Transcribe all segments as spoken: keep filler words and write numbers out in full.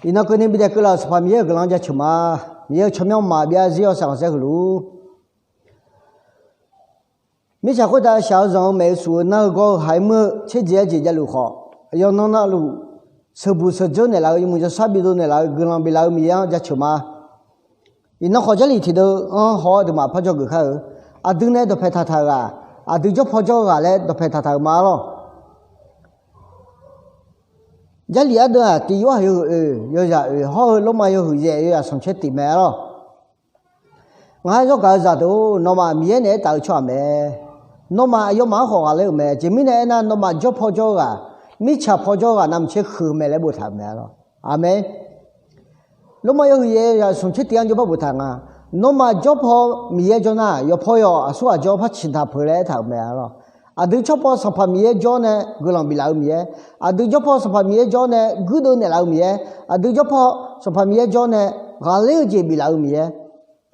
Iqnan keuvni bidaef keuvlaf-euq Sanqpaq Miqyaer-euq guiqlanq jaceuq ma. Miqyaer-euq tsawrmyanr maqbyav zir-awr saqkhanq saer huiq luf-ur. Mirtsaq khoertav shaq-eu zanq-eu maeq-eu suf-eu nar-eu gawr-eu haiq-aer muir-eu tserjeq-aer jeq javluf khawf, aqyawf nan navluf sheuqbuq sheuqdzeur naeqlaf-eu yawmuiq jawrshar bidov naeqlaf-eu guiqlanq biflaf-eu Miqyaer-anr jaceuq ma. Iqnan khawf Jarlif-anr haw-awr aqduimaf par dzawgeuf kar-eu. Aqdui nae dawqpae taqtaq-euq ghaq, aqdui jawrpaw jawr-eu ghaq laer dawqpae taqtaq-euq ma arlawr. Jarlif ardeuv-aq, tiq yorhaq yawhuiq oeq, yawzaq oeq hawr-eu Lormav yawhuiq yaef yawzaq smq caer tiq mae arlawr. Ngar zawrgaq-eu zaqdeuq-or, nawmaf Miqyaer naeq-aer taf-eu tsawrhaq mae. Nawmaf aqyawfmaf-anr khawf ghaqler-euq mae. Aqjeq mirnae aernar, nawmaf jawrpaw jawr-eu ghaq, mirtsaq paw jawr-eu ghaq navmaqtser huiq-eu mae laer boftaq-euq mae arlawr. Aqmeq. Lormav yawhuiq yaef yawzaq smq caer tiq-anr jawrpaw boftaq nga. Nawmaf jawrpaw Miqyaer jawr nar, yawqpaw yawq aqsur ghaq jawr par ciqdaq peuq laer aertaq-euq mae arlawr. Aqdui jawrpaw Sanqpaq Miqyaer jawr nae guiqlanq biflaf-eu Miqyaer, aqdui jawrpaw Sanqpaq Miqyaer jawr nae guirdeuv naeqlaf-eu Miqyaer, aqdui jawrpaw Sanqpaq Miqyaer jawr nae ghaqler-eu jeq biflaf-eu Miqyaer,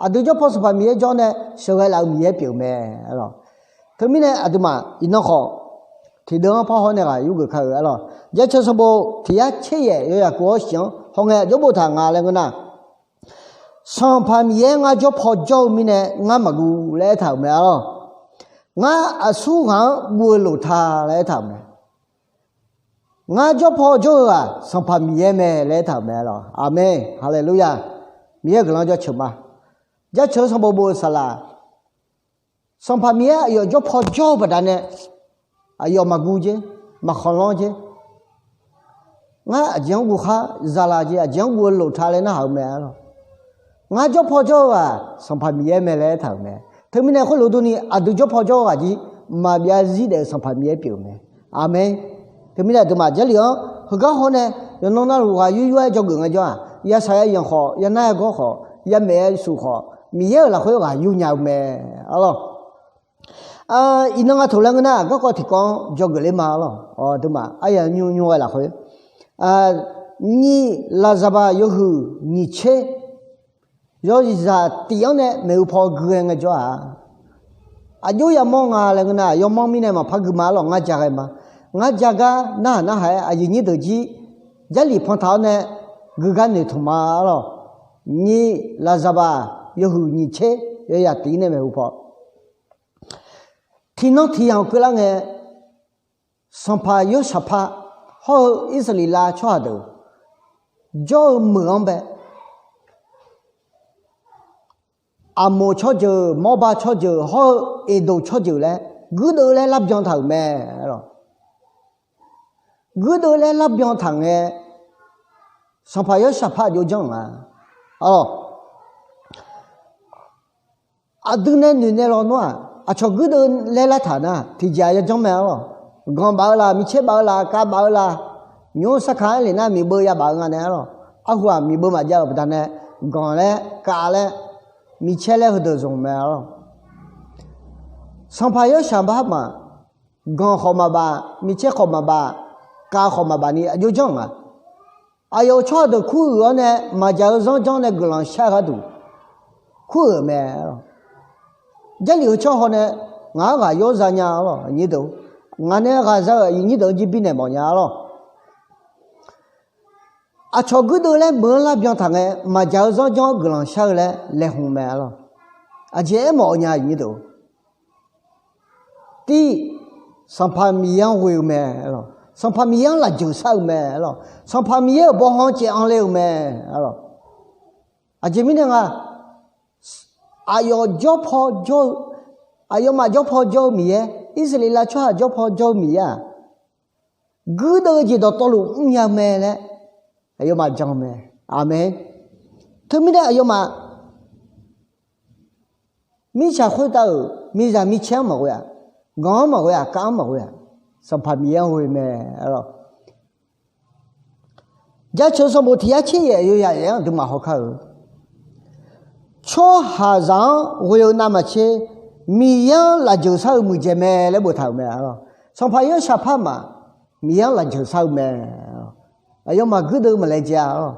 aqdui jawrpaw Sanqpaq Miqyaer jawr nae sheuqghae laf-eu Miqyaer pyeuf-eu mae arlawr. Teumirnae aqduimaf iqnan khawf tiqdeuv-anr parhaw nae ghaq yurgeuf ka-euq arlawr. Jaceuq sanqbof tiq yar tser yaef yawzaq kov-awr shiq-anr hawngae aqjox boftaq nga laer ngeur nar, Sanqpaq Miqyaer ngar jawrpaw jawr-eu mirnae ngar maqguv laer aertaq-euq mae arlawr. Ngar aqsur ghaq-anr guv-eu lof ta laer aertaq-euq mae. Ngar jawrpaw jawr-eu ghaq Sanqpaq Miqyaer mae laer aertaq-euq mae arlawr. Aqmeq, haleluya. Miqyaer-euq guiqlanq jaceuq ma. Jaceuq sanqbof bof-eu saqlaq, Sanqpaq Miqyaer aqyawf jawrpaw jawr-eu baqdanae aqyawf maqguv jer, maqkhanqlanr jer. Ngar aqjeq-anr guv khar zala jeq, aqjeq-anr guv-eu lof ta laer narhaq-eu mae arlawr. Ngar jawrpaw jawr-eu ghaq Sanqpaq Miqyaer mae laer aertaq-euq mae. Teumirnae khoerlof durni aqdui jawrpaw jawr-eu ghaq jir maqbyav zir daef-eu Sanqpaq Miqyaer pyeuf-eu mae. Aqmeq. Teumirnae aqduimaf Jarlif-anr heugar haw nae yawqnan navluf ghaq yur yur-aer dzawgeuf ngaejawr-aq, ya shaq ya yanq khawf, ya nar ya gawr khawf, ya maeq ya suf khawf, Miqyaer-euq lafkhoer ghaq yur nya-eu mae arlawr. Iqnan nga taq laer ngeur nar, garkawv tiqkawv-anr dzawgeuf ler ma arlawr. Aqduimaf aryaq nymr nymr ghae lafkhoer, nyiq Laqzaqbaq yawhuiq nyiq tser, yawzaq tif-anr nae maeqhu paw gui-aer ngaejawr-aq, aqjox yamawr nga laer ngeur nar, yawmawr mirnae maqpar gui ma arlawr. Ngar ja ghae ma. Ngar ja gar narhaq narhaq-aer aqyuif nyir deuq jir Jarlif pantaq-awr nae gui gar noeqtmq ma arlawr. Nyiq Laqzaqbaq yawhuiq nyiq tser, yawzaq tif-ir nae maeqhu paw. Tiqnan tiq yamq keuvlar ngae, sanqpaq Yawrshaqpaq hawr-eu Irsaqleqlav tsawrhaq deuq jawr-eu meuq-anr bae, Aqmoq tsawrjeuq, Mawrba tsawrjeuq hawr-eu Eqdoq tsawrjeuq laer guirdeuv laer larbyan taq-euq mae arlawr. Guirdeuv laer larbyan taq ngae, sanqpaq Yawrshaqpaq jov janr-euq nga arlawr. Aqdui nae noeq nae lawnmr-aq, aqcawq guirdeuv laer lartaq nar tiqjeq-aq yajanr mae arlawr. Ganq baf-eu laf, micaer baf-eu laf, kav baf-eu laf, nymr sarkaq-aer lef nar miqbeuv ya baf-eu nga nae arlawr. Arhu-aq miqbeuv maqjav-euq baqdanae, ganq laer kav laer, micaer laer heudeuq zmq mae arlawr. Sanqpaq Yawrshaqpaq ma, ganq khawf maqbaf, micaer khawf maqbaf, kav khawf maqbaf ni aqjox janr-euq nga. Aqyawf-euq tsawrhaq deuq kuruiq-awr nae maqjaq-eu zanr janr nae guiqlanq shar-eu gharduq kuruiq-euq mae arlawr. Jarlif heu tsawrhaq nae ngaq-anr ghaq yawr za nya arlawr, aqnyir deuq. Ngaq nae ghaq za-euq aqnyir deuq-anr jir birnaeq mawf nya arlawr. Aqcawq guirdeuv laer meuq-anr larbyan taq ngae, maqjaq-eu zanr janr-anr guiqlanq shar-eu laer laeqhmq mae arlawr. Aqjeq aermawf-eu nya aqnyir deuq. Tir, Sanqpaq Miqyaer-anr ghoe-eu mae arlawr. Sanqpaq Miqyaer-anr lafjeuq shar-eu mae arlawr. Sanqpaq Miqyaer-euq bawrhaw-anr caev anr ler-eu mae arlawr. Aqjeq mirnae nga, aqyawf jawrpaw jawr-eu, aqyawfmaf jawrpaw jawr-eu Miqyaer, Irsaqleqlav tsawrhaq jawrpaw jawr-eu Miqyaer-aq, guirdeuv-eu jeq dawqtawvluf mrnya-eu mae laer aqyawfmaf jan-eu mae. Aqmeq. Teumirnae aqyawfmaf mirtsaq khoertav-euq miqzaq micaer-anr maqghoe-aq, ganq-anr maqghoe-aq, kav-anr maqghoe-aq, Sanqpaq Miqyaer-anr ghoe mae arlawr. Jaceuq sanqbof tiq yar tser yaef yawzaq yaef-anr aqduimaf hawkar-eu, tsawrhaqzaq-anr ghoe-eu navmaqtser Miqyaer-anr lafjeuq shar-eu muiqdzaeq mae laer boftaq-euq mae arlawr. Sanqpaq Yawrshaqpaq ma, Miqyaer-anr lafjeuq shar-eu mae. Aqyawfmaf guirdeuv maqlaejae-a arlawr.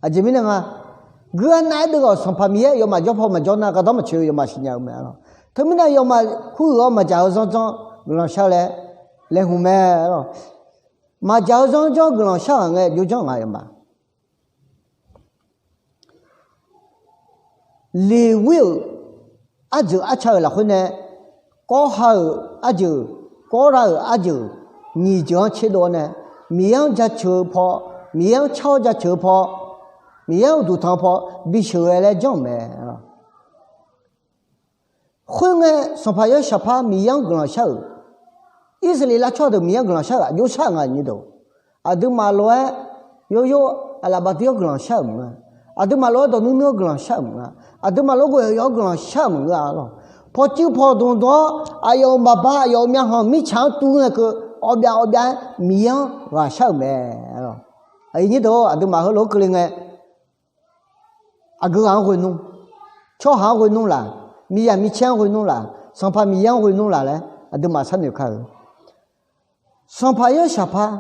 Aqjeq mirnae nga, guir-a nav-aer deuv-awq, Sanqpaq Miqyaer aqyawfmaf jawrpaw maqjawr nar gardanr maqtsoeq-eu yawfmaf siqnya-eu mae arlawr. Teumirnae aqyawfmaf kurhuiq-awr maqjaq-eu zanr janr guiqlanq shar-eu laer laeqhmq mae arlawr. Maqjaq-eu zanr janr guiqlanq shar ghaq ngae jov janr nga aqyawfmaf. Leqwir-euq arjeuq arca-euq lafkhoer nae, kawrha-euq arjeuq, kawrra-euq arjeuq, nyiq jeuq-anr tserdov-awr nae, Miqyaer-anr jaceuq-eu paw, Miqyaer-anr car-awr jaceuq-eu paw, Miqyaer-anr uqduq tanq-eu paw bisheuq ghae laer janr-euq mae. Khoerngae, sanqpaq Yawshaqpar Miqyaer-anr guiqlanq shar-euq, Irsaqleqlav tsawrhaq deuq Miqyaer-anr guiqlanq shar-euq aqjox shar-euq nga nyi deuq. Aqduimaf lof-aer yawr yawr aqlaf bafdir-awr guiqlanq shar-euq maqngeur. Aqduimaf lof-aer dawq nuir nuir-awr guiqlanq shar-euq maqngeur. Aqduimaf lof-aer ghoe yawr-awr guiqlanq shar-euq maqngeur-a lawq. Pawqtsuif pawqdmq dmq-awr aqyawf-euq maqba aqyawf-euq myavkhanq mirtsaq-anr tuv ngae keuv awv byav awv byav-aer Miqyaer-anr ghaq shar-euq mae. Aqyuif nyir deuq-or, aqduimaf heulof-aer keuvle ngae, aqgeu ghaq-anr ghoe nmr, tsawrhaq-anr ghoe nmr laq, miqyaq micaer-anr ghoe nmr laq, Sanqpaq Miqyaer-anr ghoe nmr laq laer aqduimaf sharnoeq kar-eu. Sanqpaq Yawshaqpar,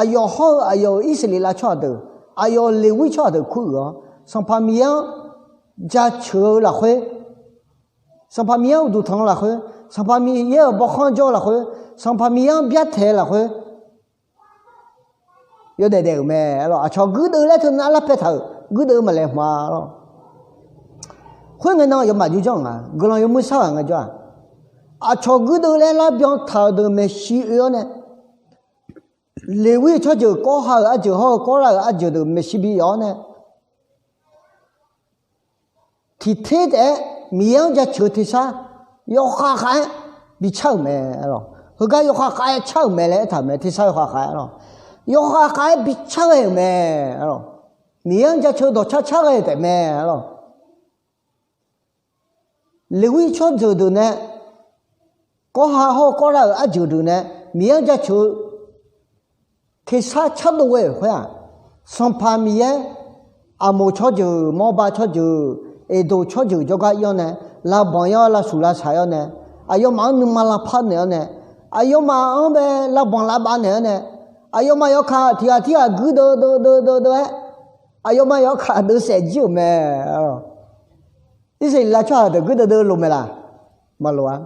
aqyawf hawr-eu aqyawf-euq Irsaqleqlav tsawrhaq deuq, aqyawf-euq Leqwir tsawrhaq deuq kur-euq-awr, Sanqpaq Miqyaer-anr jaceuq-eu lafkhoer, Sanqpaq Miqyaer-anr uqduq tanq-eu lafkhoer, Sanqpaq Miqyaer-euq bawkhanr jawr-eu lafkhoer, Sanqpaq Miqyaer-anr byartaeq-eu lafkhoer, yawdaef daef-euq mae lawq. Aqcawq guirdeuv laer teunav larpaev taq-euq guirdeuv maqlaeq hmq-a lawq. Khoerngae nan aqyawfmaf jawrjanr-euq nga, guiqlanq yawmuiq sar ghaq ngaejawr-aq, aqcawq guirdeuv laer larbyan taq-euq deuq maeqshi oe-awr nae, Leqwir-euq tsawrjeuq kawrha-euq arjeuq hawr-eu kawrra-euq arjeuq deuq maeqshi bi yaf-awr nae, tiqter taef-aer Miqyaer-anr jaceuq-eu tersar yawkhav khav-aer bi car-euq mae lawq. Heugar yawkhav khav-aer car-euq mae laer aertaq-euq mae, tersar yawkhav khav-aer lawq. Yawkhav khav-aer bi car ghae-euq mae lawq. Miqyaer-anr jaceuq-eu dawqcar car ghae-euq taef mae lawq. Leqwir tsawrjeuq deuq nae, kawrha hawr-eu kawrra-euq arjeuq deuq nae Miqyaer-anr jaceuq-eu tersar cardov ghae-euq khoer-aq, Sanqpaq Miqyaer, Aqmoq tsawrjeuq, Mawrba tsawrjeuq, Eqdoq tsawrjeuq jawrgar ir-awr nae, lavbanq ir-awr lavshuq lavsaq ir-awr nae, aqyawfmaf-anr nuima lavpar naeq-awr nae, aqyawfmaf-anr bae lavbanq lavbav naeq-awr nae, aqyawfmaf yawkaq tiq ghaq tirghaq guirdeuv deuv deuv deuv deuv-aer, aqyawfmaf yawkaq deuvsaef jir-euq mae. Irsaqleqlav tsawrhaq deuq guirdeuv deuv loq mae laq? Maqloq-a.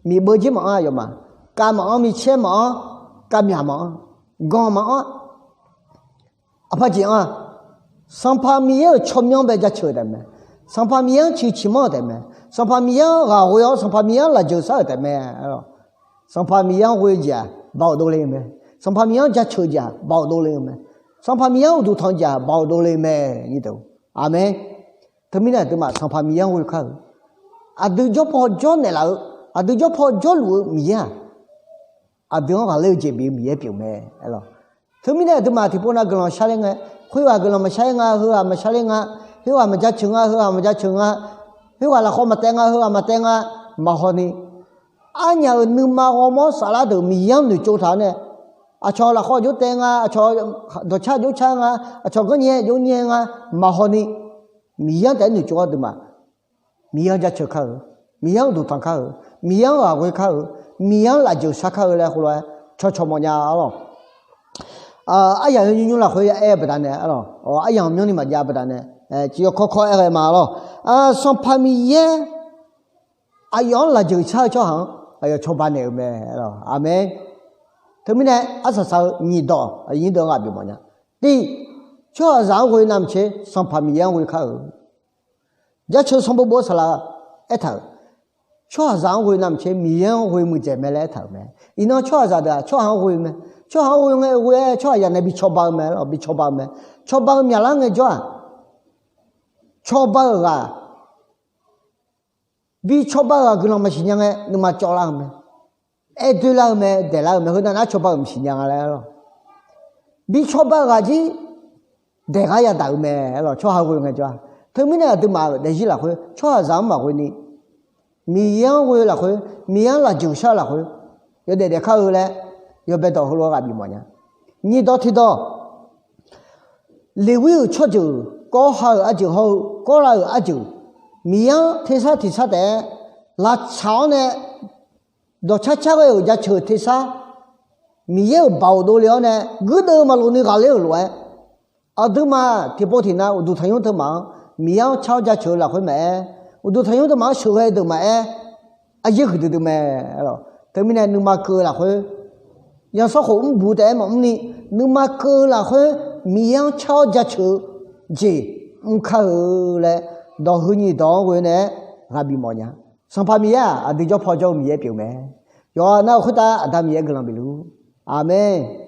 Miqbeuv jir maqanr aqyawfmaf, kav maqanr, micaer maqanr, kavmyaq maqanr, ganq maqanr, aqpar jeq-anr-aq, Sanqpaq Miqyaer-euq tsawrmyanr bae jaceuq-eu taef mae. Sanqpaq Miqyaer-anr ciqciq manr-euq taef mae. Sanqpaq Miqyaer-anr ghaq ghoe-awr Sanqpaq Miqyaer-anr lafjeuq shar-euq taef mae. Sanqpaq Miqyaer-anr ghoe-eu jeq-aq baoq dovle-eu mae. Sanqpaq Miqyaer-anr jaceuq-eu jeq-aq baoq dovle-eu mae. Sanqpaq Miqyaer-anr uqduq tanq-eu jeq-aq baoq dovle mae. Aqmeq. Teumirnae aqduimaf Sanqpaq Miqyaer-anr ghoe kar-eu, aqdui jawrpaw jawrnaeq laf-eu, aqdui jawrpaw jawrluf-eu Miqyaer-aq, aqdui-anr ghaqler-eu jeq bif-eu Miqyaer pyeuf mae. Teumirnae aqduimaf tiqpov nav guiqlanq sharler ngae, khoerghaq guiqlanq maqshar-ir nga, heughaq maqshar ler nga, khoerghaq maqjaceuq nga, heughaq maqjaceuq nga, khoerghaq lafkhawv maqtaev nga, heughaq maqtaev nga, maqhaw ni, arnyaf-euq nuima ghawrmawr saflar deuq Miqyaer-anr noeqtsov taq-awr nae, aqcawq lafkhawv jov taev nga, aqcawq dawqcar jov car nga, aqcawq ganrnyae jov nyae nga, maqhaw ni, Miqyaer-anr taef-aer noeqtsov-awr duimaf, Miqyaer-anr jaceuq kar-eu, Miqyaer-anr uqduq tanq kar-eu, Miqyaer-anr ghaq ghoe kar-eu, Miqyaer-anr lafjeuq shar kar-eu laer khoerlof-aer cawqcawq mawfnya-a lawq. Aryamq yawnymr nymr lafkhoer ya aer-eu baqdanae, aryamq myanrni maqjav baqdanae, tiqyawq kawrkawr aer ghae ma lawq. Sanqpaq Miqyaer aqyawf-anr lafjeuq shar-eu tsawrhaq-anr aqyawf cawba naeq-euq mae. Aqmeq. Teumirnae arsaq saq-eu nyiq dawq aqyuif nyir deuq-anr ghaq bif mawfnya. Tiq, tsawrhaqzaq-anr ghoe navmaqtser Sanqpaq Miqyaer-anr ghoe kar-eu. Jaceuq sanqbof bof-eu saqlaq aertaq-euq, tsawrhaqzaq-anr ghoe navmaqtser Miqyaer-anr ghoe muiqdzaeq mae laer aertaq-euq mae. Iqnan tsawrhaqzaq deuq-aq tsawrhaq-anr ghoe mae. Tsawrhaq-anr ghoe ngae ghoe-aer tsawrhaq yanae bi cawba-eu mae, bi cawba-eu mae. Cawba-eu myaqlar ngaejawr-aq, cawba-euq ghaq, bi cawba-euq ghaq guiqlanq maqsiq nya ngae nuima cawvlar-eu mae. Aer doerlar-eu mae, daeqlar-eu mae. Heu nav nar cawba-euq maqsiq nya nga laer lawq. Bi cawba-euq ghaq jir daeq gar yadaq-eu mae lawq, tsawrhaq ghoe ngaejawr-aq. Teumirnae aqduimaf-euq daefzir lafkhoer tsawrhaqzaq-anr maqghoe ni, Miqyaer-anr ghoe-eu lafkhoer, Miqyaer-anr lafjeuq shar-eu lafkhoer yawdaef daef kar-eu laer yawbae dawq heulof-aer ghaq bif mawfnya. Nyiq dawq tiq dawq, Leqwir-euq tsawrjeuq, kawrha-euq arjeuq hawr-eu kawrra-euq arjeuq, Miqyaer-anr tersar tiq sar taef-aer lavtsaq-awr nae dawqcar car ghae-euq jaceuq tersar, Miqyaer-euq baoq dovle-awr nae guirdeuv maqlof ni ghaqler-euq lof-aer, aqduimaf tiqpov tiqnav uqduq tanqnymr teumaf-anr Miqyaer-anr car-awr jaceuq-eu lafkhoer maqaer, uqduq tanqnymr teumaf-anr sheuqghae deuq maqaer, aryaer huiqdui dui mae. Teumirnae nuima keuv-eu lafkhoer, yansanrkhof mrbuq taef-aer maqmr ni, nuima keuv-eu lafkhoer Miqyaer-anr car-awr jaceuq-eu jeq mr kar-eu laer, dawq heu nyiq dawq-anr ghoe nae-aer ghaq bif mawf nya. Sanqpaq Miqyaer-aq, aqdui jawr paw jawr-eu Miqyaer pyeuf mae. Yawqghaq nar-euq khoertav Aqda Miqyaer guiqlanq bif luf-ur. Aqmeq.